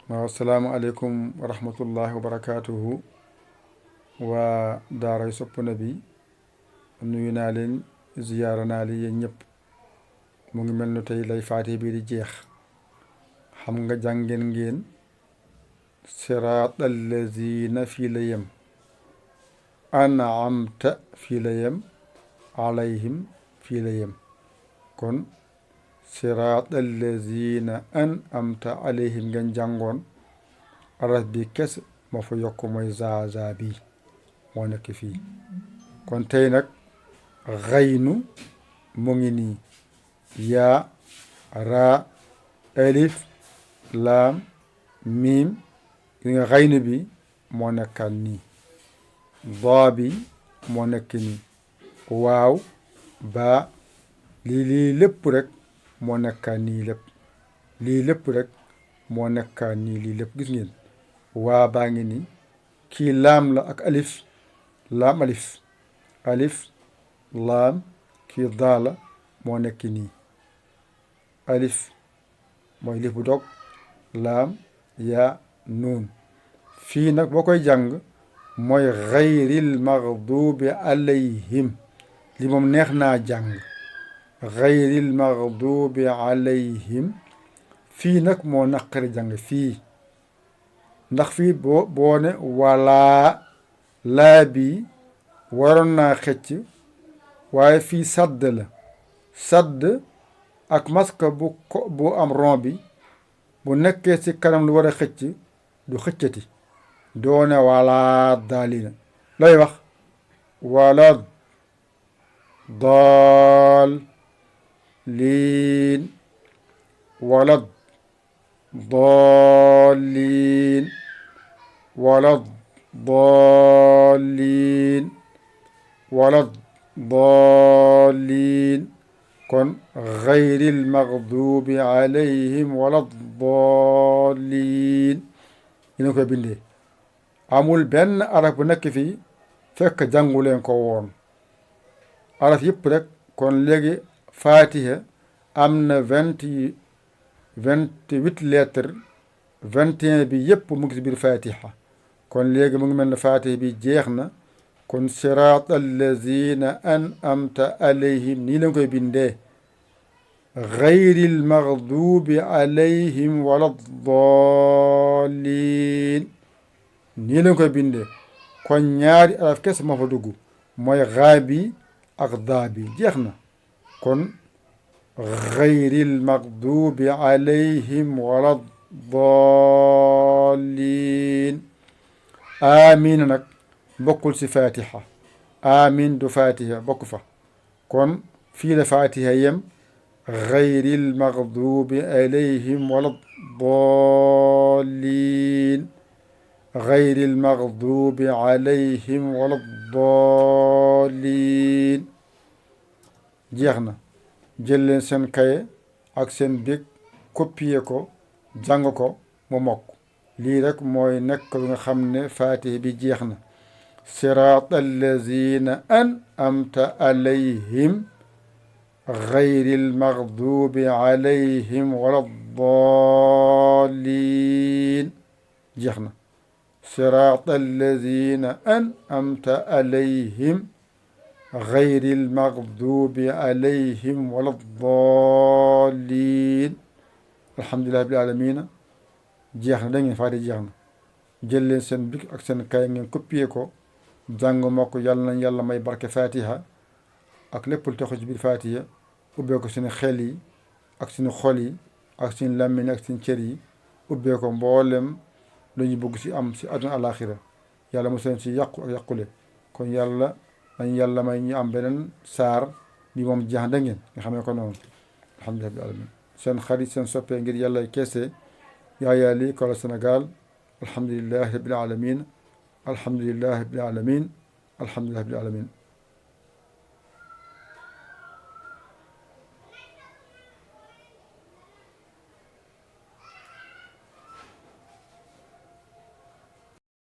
waaw salaamualeykum wa rahmatullahi wa barakaatuhu waa daaray Sopp Nabi nuyu naa leen ziyaara naa leen yéen ñëpp. mu ngi mel ni tey lay faatiha bi di jeex. xam nga jàngeen ngeen siraatal lazina fii la yem, an'amta fii la yem, alayhim fii la yem. kon siraatal lazina an'amta alayhim ngeen jàngoon, araf bi kes moo fa yokk mooy zaaza bi moo nekk fii. kon tey nag xaynu mu ngi nii, yaa raa alif laam miim gi nga xaynu bi moo nekkaan nii, daa bi moo nekk nii, waaw baa lii lépp rek moo nekkaan nii lépp, lii lépp rek moo nekkaan nii lii lépp gis ngeen. waa baa ngi nii, kii laam la ak alif, laam alif, alif laam, kii daa la moo nekk nii. alif mooy lif bu dog, laam yaa nuun. fii nag boo koy jàng mooy xayril maxduubi alayhim, li moom neex naa jàng, xayril maxduubi alayhim. fii nag moo naqari jàng fii, ndax fii boo ne walaa, laa bi waroon naa xëcc, waaye fii sadd la. sadd ak maska bu am ron bi bu nekkee ci kanam lu war a xëcc du xëccati, doone walaa daalina lay wax wala daal liin, wala daalliin, wala daalliin, wala daalliin. kon xayril maxduubi alayhim wala daalliin ñu ne koy bindee. amul benn araf bu nekk fii fekk jàngu leen ko woon, araf yëpp rek. kon léegi fatiha am na 28 lettres, 21 bi yëpp mu ngi si biir fatiha. kon léegi mu ngi mel ne fatiha bi jeex na. kon siraat allazina an'amta alayhim nii lañ koy bindee, xayril maxduubi alayhim wala daalliin nii lañ koy bindee. kon ñaari araf kes moo fa dugg mooy xaa bi ak daa bi jeex na. kon xayril maxduubi alayhim wala daalliin. amiin nag bokkul ci fatiha, amin du fatiha bokk fa. kon fii la fatiha yem, xayril maxduubi alayhim wala daalliin, xayril maxduubi alayhim wala daalliin. jeex na. jël leen seen kaye ak seen bic, copier ko, jàng ko mu mokk. lii rek mooy nekk lu nga xam ne fatiha bi jeex na. siraat allazina an'amta alayhim xayril maxduubi alayhim wala daalliin. jeex na. siraat allazina an'amta alayhim xayril maxduubi alayhim wala daalliin. alhamdulillahi rabbil aalamiina. jeex na. da ngeen fàtte jeex na. jël leen seen bic ak seen kay ngeen copier ko, jàng moo ko. yàlla nañ yàlla may barke fatiha ak lépp lu taxu ci biir fatiha, ubbee ko suñu xel yi ak suñu xol yi ak suñu làmmiñ ak suñu cër yi, ubbee ko mboolem lu ñu bëgg si am si àdduna alaaxira. yàlla mos leen si yàqu ak yàqule. kon yàlla nañ yàlla may ñu am beneen saar bi moom jeex da ngeen nga xamee ko noonu. alhamdulilah rabbil alamin. seen xarit seen soppee ngir yàlla keese Yaya Ly Kawla Sénégal. alhamdulilah rabbil alamin. alhamdulilah rabbil alamin. alhamdulilah rabbil alamin.